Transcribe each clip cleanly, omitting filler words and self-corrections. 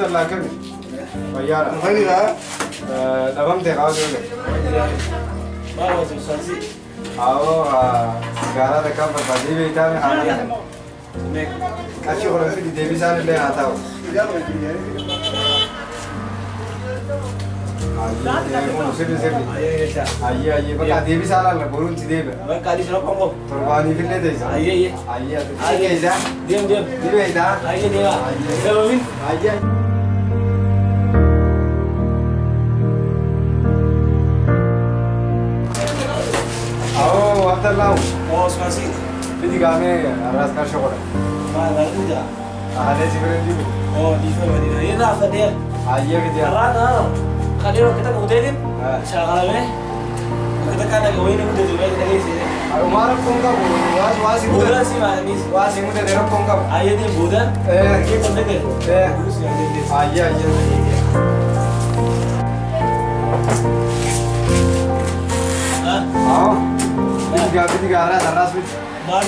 Abdallah kami. Fayyaadha. Fayyaadha. Dhabamte qaba deeme. Maal wasu sansi? Awoo sigaaraa takkaan barbaadee beektaa haala. Qarshii kudha fidi deebisaan illee haa ta'u. Sirri sirri. Ayyee ayyee bakka deebisaa laalla boruun si deebi'a. Bakka adii sirra qonqo. Torbaaniif illee teessa. Ayyee ayyee. Ayyee keessa. Deem deem. Ni beektaa. Ayyee deema. Sababiin. Ayyee. Awoo Abdallah. Oo Osmansi. Fidi gaamee arraas qarshii godha. Maal garuu Ahlee si bira jiru. Oo dhiifama madina. Inni raafateera. Ayyee fidi. Arraa Khalil waktu gudeedin shaqalame waktu kana wayna gudeedu bay dhageyse Umar rakkoon qabu waas waasi buuda si maanis waasi mudate rakkoon qabu ayyee buuda kee kondete ayyee ayyee ah fidi gaara arraas fidi maal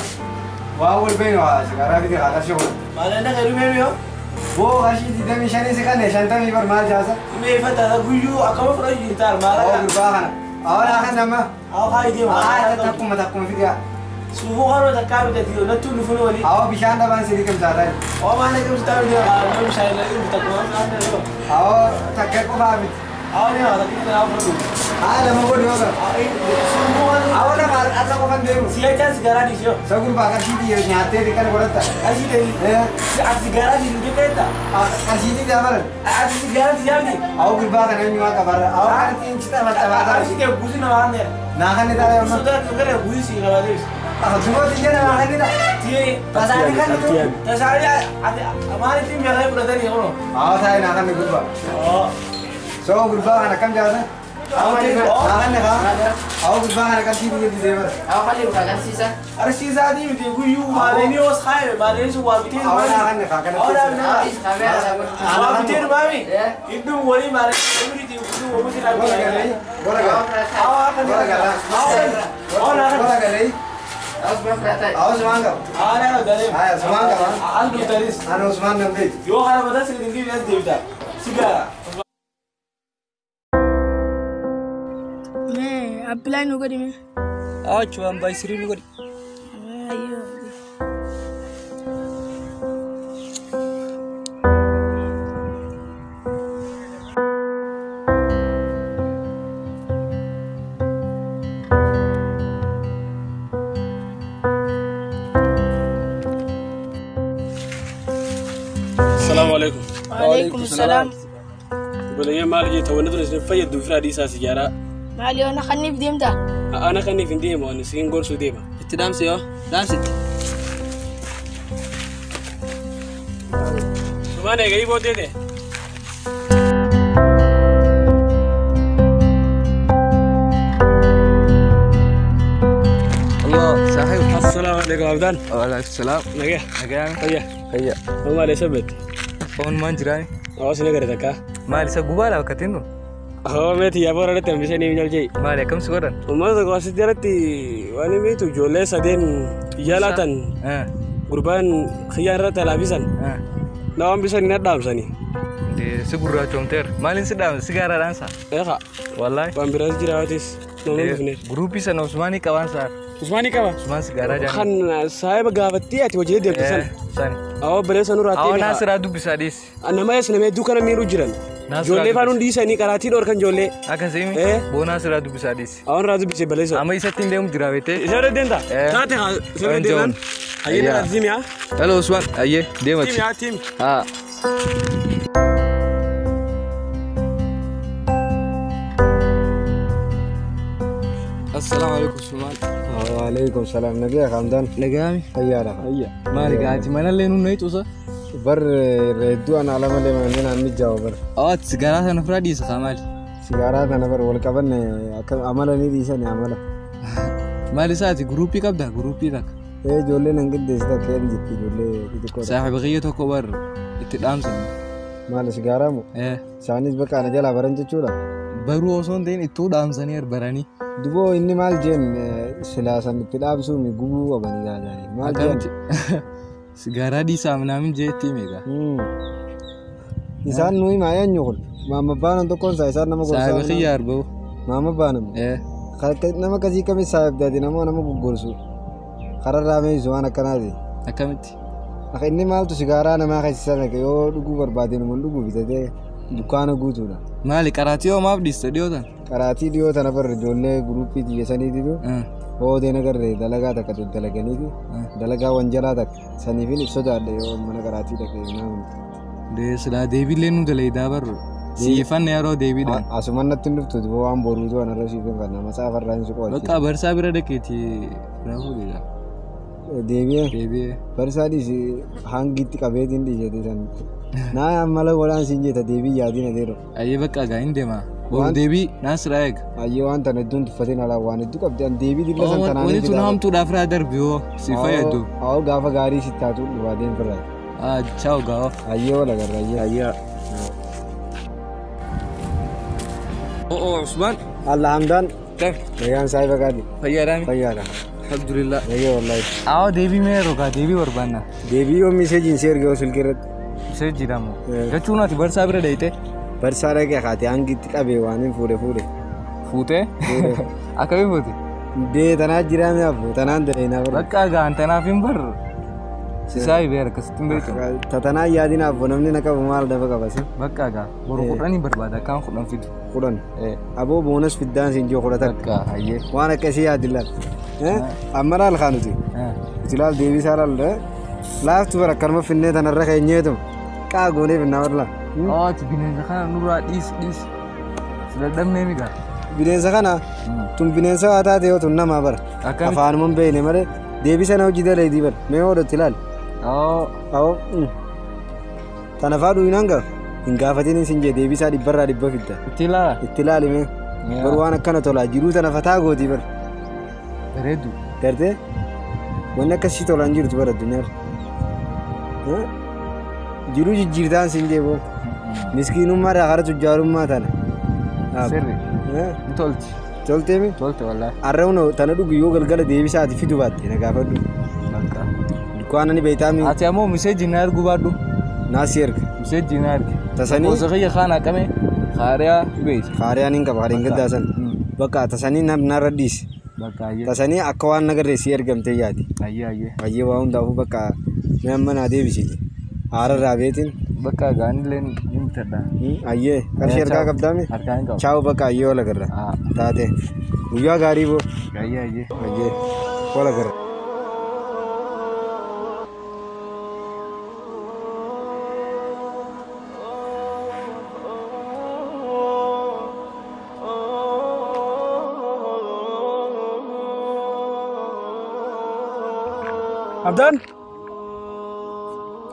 waa wal bayno sigaaraa fidi haa qarshii godha maal inni khairu meemiyo Boo qarshii 25 si kanne 50 bar maal jaasa? Meefata guyyuu akkama fudhachuu jirta maal akka? Gurbaa kana. Awwa kan nama. Awwa haa deema. Haa takkuma takkuma figaa. Suufuu kanoo takkaa bitati nattuu nufun wali. Awwa bishaan dhabaan si liqimsaa taa'e. Awwa maal liqimsaa taa'e deema bishaan liqimsa takkuma. Awwa takka qofaa miti. Awwa deema takka naa fudhatu. Haa lama godhi yoo ta'u. Suufuu kanoo. Awwa lama har'a qofan deemu. Si'achaan sigaaraa dhiisoo. Isa gurbaa qarshii xiyya nyaattee dhiqan godhatta. Qarshii ta'e. Ati sigaaraa dhiisu jettee Qarshii xiyyaa baran. Ati sigaaraa xiyyaa miti. Awwa gurbaa kana eenyumaa qabarra. Awwa kanatti inchi taphataa. Qarshii ta'e guutuu namaa kan ta'e. Naa kan ni taa'e amma. Sodaa gara guutuu si qabaa deebisa. Dubooti ija namaa kan ni taa'e. Tiyee. Tasaanii kan ni ta'u. Tasaanii ati maalitti meeqaa fudhatanii kunoo. Awwa taa'e naa kan ni gurbaa. So gurbaa kana akkam jaasa? Awwa gurbaa kana qarshii biyya didee bara. Awwa qalli bukaa qarsiisa. Qarsiisaatii miti guyyuu maaleenii os kaaye maaleenii sun waa bitee Awwa naa kan ni kaa kana keessa. Waa bitee dhumaami. Iddoo walii maaleenii umriitii iddoo wamuuti laa Gola galee. Gola galee. Awwa kan Gola galee. Awwa naa kan. Gola galee. Awwa Usmaan qaba. Awwa naa galee. Haa Usmaan qaba. An dubtanis. Ani Usmaan nan beeku. Yoo kana mataa sirrii dindiif as deebita. Sigaara. Apply nu godhi mee. Achumaan baay'isirii nu godhi. Ayyoo. Salaamu alaikum. Waalaikum salaam. Obboleeyyan maal jettu wanti tun isin fayyaddu ofirraa dhiisaa sigaaraa. Maali yoo na kanniif deemta? Ana kanniif hin deemu ani siin gorsuu deema. Itti dhaamsi yoo dhaamsitti. Sumaan eegarii booddee ta'e. Allah sahib. Assalaamu alaikum Abdaan. Waalaikum salaam. Nagaa. Nagaa. Fayyaa. Fayyaa. Maal eessa beekte? Foon maan jiraani? Hawaasni gara takkaa. Maal isa gubaa lafa kattiin tun? Awwa meeti yaa boora irratti hambisee ni jalchee. Maali akkam si godhan? Uummata tokko asitti jalatti waan hin beektu ijoollee sadeen iyyaa laatan gurbaan xiyyaa irratti alaabisan. Na waan bisan hin dhaamsanii. Si gurraachoomteera. Maaliin si dhaamsa? Sigaaraa dhaamsa? Eeqa. Wallaahi. Waan biraas jira waatis nama hin dhufne. Guruupii sana Usmaanii qabaan saa. Usmaanii qaba? Usmaan sigaaraa jaanii. Kan saayiba gaafattee ati hojii deemte sana. Sani. Awwa baleessa nurraa Awwa Naasiraa dubbisaa dhiisi. Nama eessa nama hedduu kana miidhuu jiran. Ijoollee faan hundi isaanii qaraatii dhorkan ijoollee. Akkasii boonaa siraa dubbisaa dhiisi. Awwan irraa dubbisee baleessa. Amma isatti hin deemu jira beektee. Isa bira deemta? Taate haa isa bira deeman. Hayyee na tiimi haa. Hello Usmaan hayyee deemati. Tiimi haa tiimi. Haa. Assalaamu alaikum Usmaan. Waalaikum salaam. Nagaa kamdan. Nagaami. Fayyaadha. Fayyaa. Maali gaati manallee nuun nayi tuusa. Bar hedduu ana ala malee manneen aan mijaa'u bar. Awwa sigaaraa sana ofirraa dhiisa kaa maali? Sigaaraa kana bar wal qabanne akka amala ni dhiisani amala. Maali isaati guruupii qabdaa guruupii takka. Ee ijoollee nan qindeessita akka hin jirti ijoollee xixiqqoodha. Saaxiba kiyya tokko bar itti dhaamsan. Maali sigaaraa moo? Isaanis bakka ana jalaa baran jechuudha. Baruu osoo hin ta'in ittuu dhaamsanii baranii. Duboo inni maal jeen silaasan itti dhaamsuun gubuu qabanii gaazanii. Maal jeen? Sigaaraa dhiisaa minaamin jeetti meeqa? Isaan nuyi maa eenyu kun? Maamma baanan tokkoon isaa isaan nama gorsaa. Saahiba kiyya arboo. Maamma baanam. Nama akkasii kamis saahibdaati nama goggorsu. Kararraa meessu waan akkanaati. Akkamitti? Akka inni maaltu sigaaraa namaa keessa sana yoo dhuguu barbaade nama dhuguu bitatee dukkaana guutuudha. Maali qaraatii hoo maaf dhiiste dhiyoo tana? Qaraatii dhiyoo tana barra ijoollee guruppii xiyyeessaniititu hoodeen agarree dalagaa takka dalaganiiti dalagaa wanjalaa takka saniifin ibsa jaadhe yoo mana qaraatii dhaqee naamu. Silaa deebiillee nu dalagaa barru. Siifan yeroo deebiidhaan. Asuman natti hin dhuftu waan boruutu waan irra siifin fanna matsaafa irraa hin siqoo. Bakka barsaa bira dhaqeeti raafuu dheedaa. Deebi'ee. Deebi'ee. Barsaa dhiisi hangitti qabeetiin dhiisete san. Naa mala godhaan siin jetta deebii yaadiin adeero. Ayyee bakka gaa hin deema. Boru deebii naan sirraa eega. Ayyee waan tana hedduun tuffateen alaa waan hedduu qabdi an deebii dilla san tanaan. Wanti tun hamtuudhaaf irraa darbi hoo si fayyadu. Awoo gaafa gaarii si taatu dhufaa deem firraa. Ciao gaafa. Ayyee wal agarra ayyee. Ayyee. Oo Usmaan. Allah Hamdaan. Kaf. Nagaan saahiba gaadhi. Fayyaadhaami. Fayyaadha. Alhamdulillah. Nagaa wallahi. Awoo deebii mee rogaa deebii barbaanna. Deebii yoo meeseejiin si erge silkii irratti. Meeseejii dha moo. Jechuun ati barsaa bira dheeyite. Barsaa dhaqee haati hangitti qabee waan hin fuudhe fuudhe. Fuutee? Akkamii fuute? Dee tanaa jiraa mi'aafu tanaan daleenaa barra. Bakka gaan tanaaf hin barru. Sisaayi beera akkasitti hin beektu. Tatanaa yaadinaaf namni na qabu maal dafa qabasi. Bakka gaa boru kudhanii barbaada akkaan kudhan fidu. Kudhan. Aboo boonas fiddaan siin jiru kudha takka. Bakka hayyee. Waan akkasii yaadillaa. Amma laal kaanuti. Uti laal deebii isaa laal laaftu bara akkanuma finnee tanarra keenyeetu qaa goonee finnaa barla. Ati bineensa kana nurraa dhiis dhiis. Sila dhabnee migaa. Bineensa kana tun bineensa waa taate yoo tun namaa bara. Afaanuma hin beekne malee deebii sana hojii daleedii bara mee hodhatti ilaali. Awoo. Tana faa dhuginaan gaa hin gaafatin isin jee deebii isaa dhibbarraa dhibba fidda. Itti ilaala. Itti ilaali mee. Bar waan akkana tolaa jiruu tana fataa gootii bara. Bareedu. Gartee wanni akkasii tolaan jirtu bara addunyaarra. Jiruu jijjiirtaan siin jee boo. Miskiinummaadhaa gara tujjaarummaa tana. Sirri. Ni tolti. Toltee mi? Tolte wallaahi. Har'a tana dhugu yoo galgala deebisaati fidu baatte na gaafadhu. Bakka. Dukkaana ni beektaa mi? Ati ammoo meeseejii na erguu baadhu. Naasii erga. Meeseejii na erge. Tasanii. Gosa kiyya kaan haqame haariyaa beeti. Haariyaan hin qaba haariin gaddaa san. Bakka tasanii narra dhiisi. Bakka ayyee. Tasanii akka waan nagarree si ergamtee yaadi. Ayyee ayyee. Ayyee waa hundaafuu bakka mee amma naa deebisiiti. Haararraa beetiin. Bakka gaanillee ni bitadha. Ayyee qarshii harkaa qabdaame? Harkaa hin qabu. Chaawu bakka ayyee wal agarra. Taate. Guyyaa gaarii boo. Ayyee ayyee. Ayyee wal agarra. Abdaan.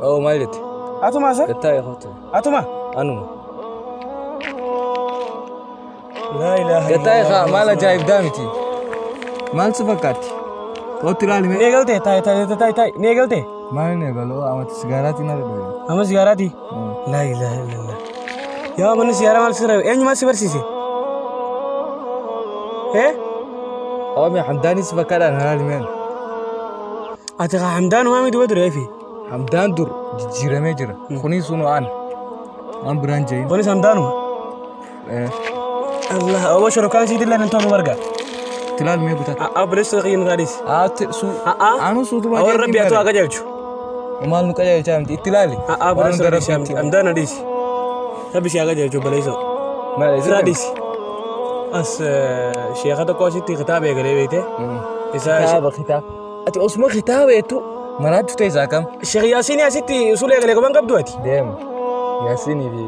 Oo maal jette? Atuma asa? Gattaa eegoota. Atuma? Anuma. Laa ilaaha Gattaa eegaa maal ajaa'ibdaa miti? Maal si fakkaatti? Kootti ilaali mee? Ni eegalte taayi taayi taayi taayi ni eegalte. Maal ni eegaloo amati sigaaraatiin na dhadhabe. Amma sigaaraatii? Laa ilaaha illallah. Yaa manni sigaaraa maal sirra eenyu maal si barsiise? Oome Hamdaanis fakkaadhaan halaali meen. Ati Hamdaan maami duba dure eefi? Hamdaan dur jijjiiramee jira. Kunis sunu aan. Aan biraan jahin. Kunis Hamdaanuma? Allah awwa shorokaan siit illee nan toonu marga. Tilaal mee gutat. Obboleessa kiyya nu taadis. Anu suutuma Awwa rabbi haa ta'u akka jalchu. Maal nu qajeelchaa miti itti ilaali. Obboleessa rabbi Hamdaan adiis. Rabbi si akka jalchu obboleessa. Maal Sira adiis. As sheekha tokko asitti kitaaba eegalee beekte. Kitaaba kitaaba. Ati osuma kitaaba jettu manaatti ta'e kam? Sheekh Yaasiin asitti usuula eegalee qaban qabdu ati. Deema. Yaasiinii fi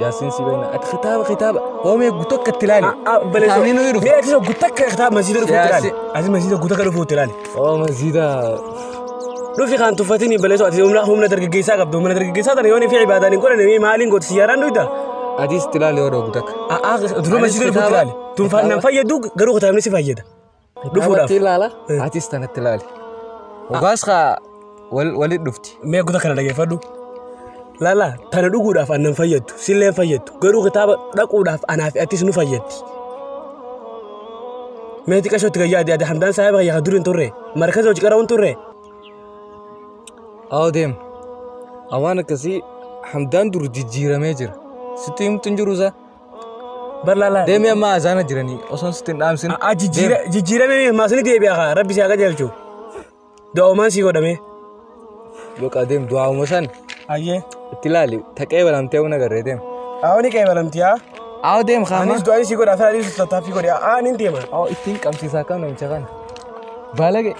Yaasiin si beekna. Ati kitaaba kitaaba hoomee guutuu akka itti ilaali. Kitaabni nuyi dhufu. Mee ati guutuu akka kitaaba masjiida dhufu itti ilaali. Ati masjiida guutuu akka dhufu itti ilaali. Oo masjiida. Dhufi kan tuffatini baleessu ati humna dargaggeessaa qabdu. Humna dargaggeessaa tana yoo fi ibaadaan hin godhanne maaliin gootu siyaaraan dhuyda? Atis itti ilaali yoo guutuu akka. Dura masjiida dhufu itti ilaali. Tun nan fayyadu garuu kitaabni si fayyada. Dhufuudhaaf. Itti ilaala. Atis tanatti ilaali. Ogaas haa walitti dhufti. Mee guutuu kana dhaggeeffadhu. Lala tana dhuguudhaaf annan fayyaddu silleen fayyaddu garuu kitaaba dhaquudhaaf anaaf atis nu fayyaddi. Mee xiqqashootti gayyaa adii adii Hamdaan saahiba kiyya dur hin turre markaza hojii qara'uun turre. Awoo deema. Awwaan akkasii Hamdaan dur jijjiiramee jira. Sitti himtu hin jiru isaa. Bar laala. Deemee amma azaana jiranii osoon sitti hin dhaamsin. Jijjiiramee maasni deebi'a kaa rabbi si haa qajeelchu. Du'aumaan sii godhamee. Boqa deem du'auma san. Ayyee. Itti ilaali taqee balamtee humna garree deem. Awwa ni qeebalamti haa. Awwa deem kaama. Anis du'aan sii godha afaan adiisu tattaaffii godhe haa nin deema. Awwa ittiin qabsiisaa kam namicha kana. Baalage.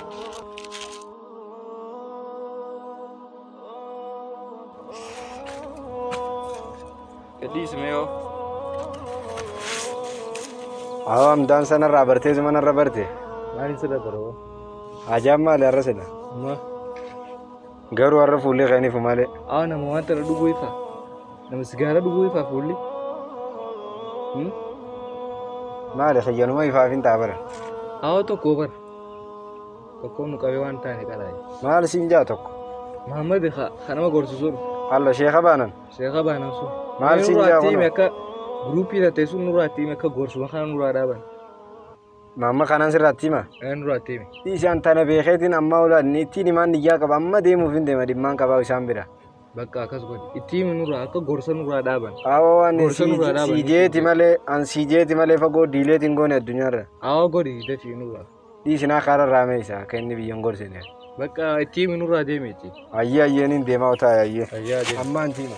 Gadhiisime yoo. Awwa Hamdaan sanarraa bartee manarra barte. Maaliin sirra baroo? Ajaan maali har'a sila? Garuu har'a fuullee kaniifu malee. Awwa nama waan tana dhuguu ifa. Nama sigaara dhuguu ifa fuulli. Maali xiyyanuma ifaaf hin ta'a bara. Awwa tokko bara. Tokkoon nu qabee waan taane qalaaye. Maali siin jaa tokko? Muhammad kanama gorsiisuun. Alla sheeka baanan. Sheeka baanan sun. Maal siin jaa kun? Akka guruupii tattee sun nurraa itti hime akka gorsuma kana nurraa dhaaban. Maamma kanaan sirraa itti hima? Nurraa itti hime. Isaan tana beekeetiin amma olaan ittiin himaan niyyaa qaba amma deemuuf hin deema dhimmaan qabaa isaan bira. Bakka akkas godhi itti himi nurraa akka gorsa nurraa dhaaban. Awwa waan siijeeti malee an siijeeti malee fagoo diileetiin goone addunyaarra. Awwa godhi dafii nurraa. Dhiisinaa karaa raamee isaa akka inni biyyan gorsine. Bakka itti himi nurraa deemeeti. Ayyee ayyeen hin deemaa otaa ayyee. Ayyee adeema. Amma anti hima.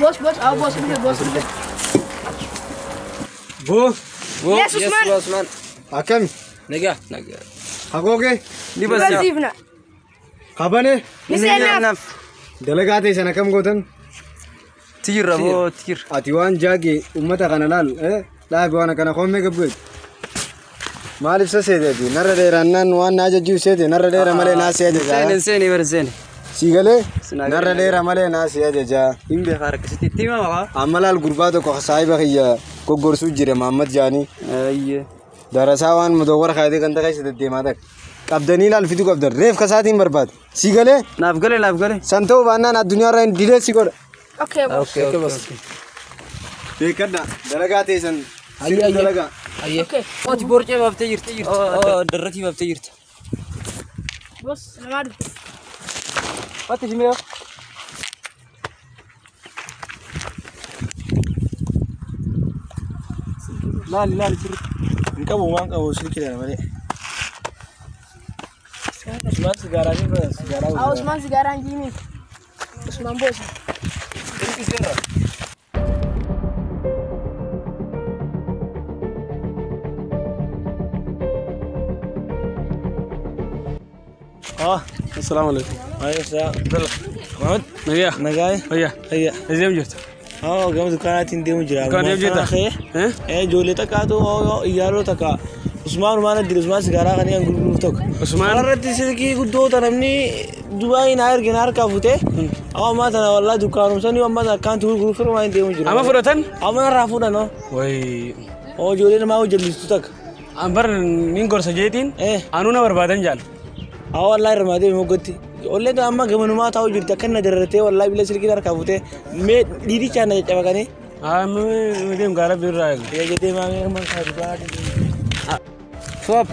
Bos, bos, awo bos, bos, bos. Bo. Yes, Usman. Yes, Usman. Akkami? Nagaa, nagaa. Hagoogee? Ni barsiifna. Qabane? Ni seenaaf. Dalagaa ta'e sana kam gootan? Tijirra boo, tijirra. Ati waan jaage uummata kana laal, dhaabi waan akkana koomee gabbu'e. Maaliif saseeteeti? Narra dheerannaan waan na ajajjiif seete narra dheera malee naa si ajajaa. Seene, seene, bara seene. Si galee? Narra dheera malee naa si ajajaa. Hin beekaa harkisitti itti hima maqaa. Amma laal gurbaa tokko saahiba kiyya goggorsuu jira Mahammad Jaanii. Ayyee. Darasaa waan mudawwara kaayatee kan takka isa deddeemaa takka. Qabdanii laal fiduu qabdan reef kasaatiin barbaade. Si galee? Naaf galee naaf galee. San ta'uu baannaan addunyaarraa hin dilee si godha. Okay, boss. Okay, boss. Beekadha dalagaa ta'e san sirrii dalagaa. Okay. Oti borcee baaftee jirti. Darratii baaftee jirti. Boss, namaa dhufte. Watti shimee. Laali laali sirri. Hin qabu waan qabu silkii dha malee. Usmaan sigaaraa ni bara sigaaraa. Awo Usmaan sigaaraa hin jiimi. Usmaan boos. السلام عليكم. عليكم السلام. محمد. نجا. نجاي. هيا. هيا. ازيم جرت. قام دكانات ديم جرا. دكان ديم جرا. ايه جولي تكا تو يارو تكا. عثمان ما ندري عثمان سيجارة كان يقول توك. عثمان. مرة تسلكي قدو تنمني دبي نهار جنار كافوته. أو ما تنا والله دكان مسني وما كان تقول غروف ما ديم جرا. أما فرتن؟ أما رافونا نو. وي. أو جولي ما هو جلستو تك. أمبر نين كورس جيتين. إيه. أنونا بربادن جال. أو والله رمادي موجودتي. والله ده أما كمان ما تاو جرت كنا درته والله بلا سلكي دار كافوته. مي ديدي چانا جبا كني. مديم غارب بيراي. يا جدي ما ما خرباد.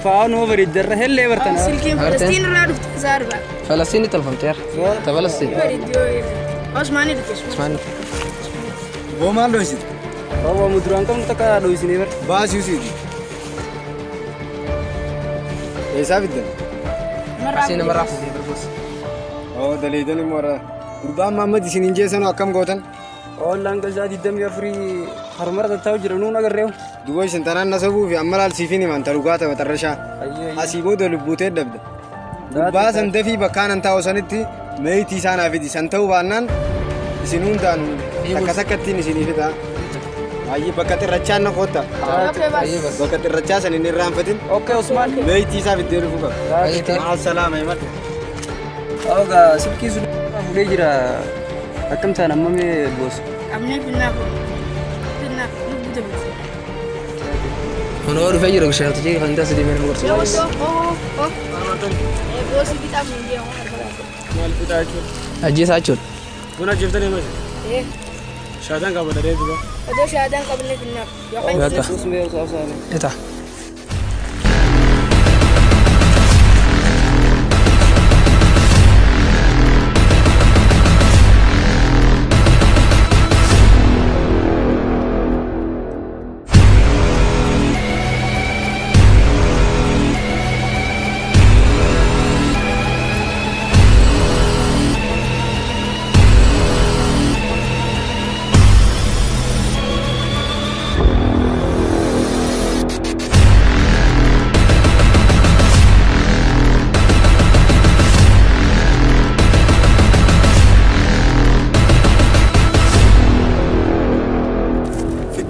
فاون اوفر الدره هل برتنا. سلكي فلسطين ولا عرفت زاربا. فلسطين تلفون تير. فلسطين. عثماني دكش. عثماني. بو مال دوسي. هو مدران كم تكا دوسي نيبر. باس يوسي. ايسا بدن. مرة مرة أو دليل مرة. قربان محمد سنين سنة كم قوتن؟ أول لانك زادي دم يفري هرمرة تتوجر نونا قريو. دوبي سنتران نسبو في أمر السيفيني من تلقاته وترشا. أسيبو دلبوته دبد. قربان سنتفي بكان أنت أوسنتي ميتي سانا فيدي سنتو بانان سنون دان تكسكتي نسيني فيدا. أي بكت الرجال نقطة. بكت الرجال سنين الرام فتين. أوكي عثمان. ميتي سافي ديرو فوق. مع السلامة يا مات. أوكا سبكي زود وليجرا أكم تانا مامي بوس. أمني بنا بنا نبدأ. هنا رفيع رجع تجي عند سيدي من مقرص. يا بوس أوه أوه. بوس كتاب من دي. مال كتاب. أجي ساتشون. هنا جبتني ماشي. إيه. شادان قبل دريد بقى. هذا شادان قبل نبنا. يا تا.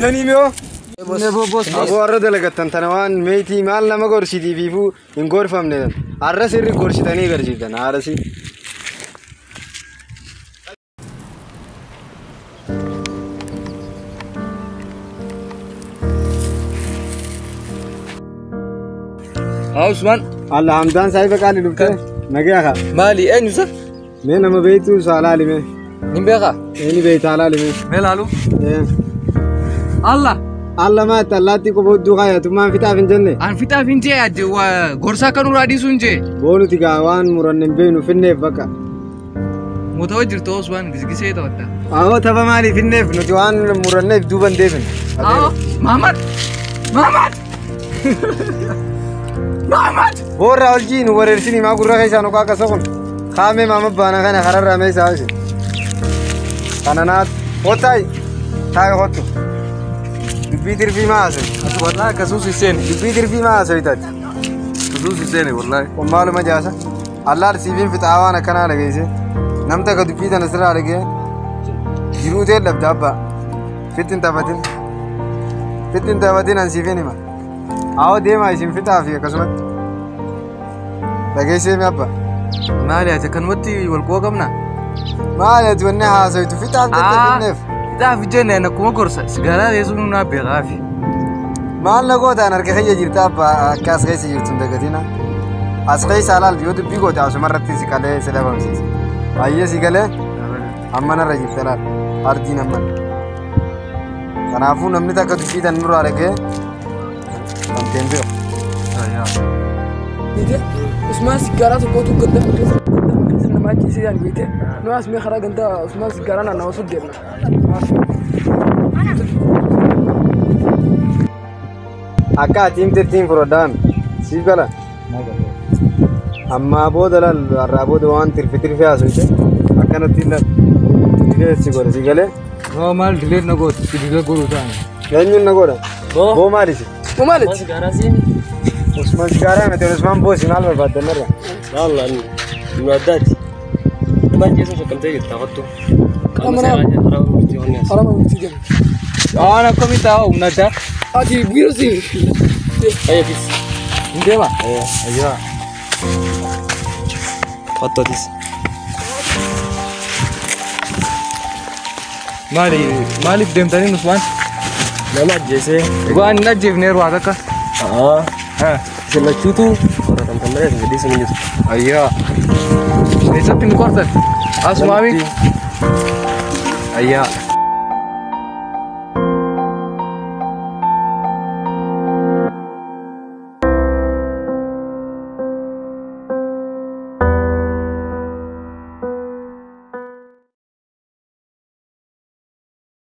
Qabdanii miyoo? Aboo har'a dalagattan tana waan meetii maal nama gorsitiifiifuu hin gorfamne. Har'a sirri gorsitanii garsiiftan haarasi. Haa Usmaan. Allah Hamdaan saahiba qaali dhuftee nagaya kaa. Maali eenyu sa? Mee nama beektu saalaa limee. Nin beekaa? Inni beektaa laalime. Mee laalu? Allah. Allah maatti allaatti qofa hudduu kaayatummaan fixaaf hin jenne. An fixaaf hin jee gorsaa kan nurraa dhiisuu hin jee. Boonuti gaa waan muranne hin beeknu finneef bakka. Mootawaa jirtu Usmaan gisgisee taphatta. Awoo tapha maaliif finneef nuti waan muranneef duuba hin deebinu. Awoo Mahamad! Mahamad! Mahamad! Boorraa ol jii nu wareersinii maa gurra keessaa nu qaaqasa kun. Kaamee maama baana kana kararraa mee isaa isin. Kana naat hottaayi taayi hottu. Dubbii tirfii maa haasa'e? Ati wallahi akkasumas hin seene. Dubbii tirfii maa haasa'e taati? Akkasumas hin seene wallahi. Kun maaluma jaasa? Allaar siifiin fixaa waan akkanaa dhageesse. Namta akka dubbii tana sirraa dhagee jiruu ta'e dhabda abbaa. Fitti hin taphatin. Fitti hin taphatin an siifiin hima. Awoo deemaa isin fixaa fi akkasumatti. Dhageessee mi abbaa? Maali ati akkanumatti wal quba qabna? Maali ati wanni haasawitu fixaaf jette finneef? Fixaaf jenne akkuma gorsa sigaaraa teessuma naa beekaafi. Maal na gootaan harka kiyya jirta abbaa akka as keessa jirtu hin dagatina. As keessa alaal yoo dubbii goote asumarratti si qalee si dhabamsiisa. Baay'ee si galee amma narra jirta laal ardiin amma. Kanaafuu namni takka dubbii tan nurraa dhagee wanteen bira. Usmaan sigaaraa tokkotu ganda keessa nama ajjeesee yaani beekte. Nu as mee karaa ganda Usmaan sigaaraa naannawaa sun deemna. Akka ati himtetti hin fudhadhaan siif gala. Ammaa booda laal har'aa booda waan tirfi tirfi haasofte akkanatti hin laal. Dileet si godha si galee. Noo maal dileet na gootu si dileet godhu ta'an. Eenyuun na godha? Boo maalisi? Boo maaliti? Usmaan sigaaraa miti Usmaan boosi maal barbaaddan irra? Maal nu addaati. Nama ajjeesuun shakkamtee jirta kottu. Qaama seeraa karaa murtii onnee as. Karaa murtii jenna. Waan akkamii ta'a humna addaa? Ati biirsi. Ayyatis. Hin deema? Ayyaa. Kottu atis. Maali maaliif deemtanii Usmaan? Nama ajjeesee. Waan hin ajjeefneeru haa takka. Haa. Isin lachuutu qoratamtan malee isin gadhiisuun hin jirtu. Ayyaa. Eessatti nu qortan? Asumaami? Ayyaa.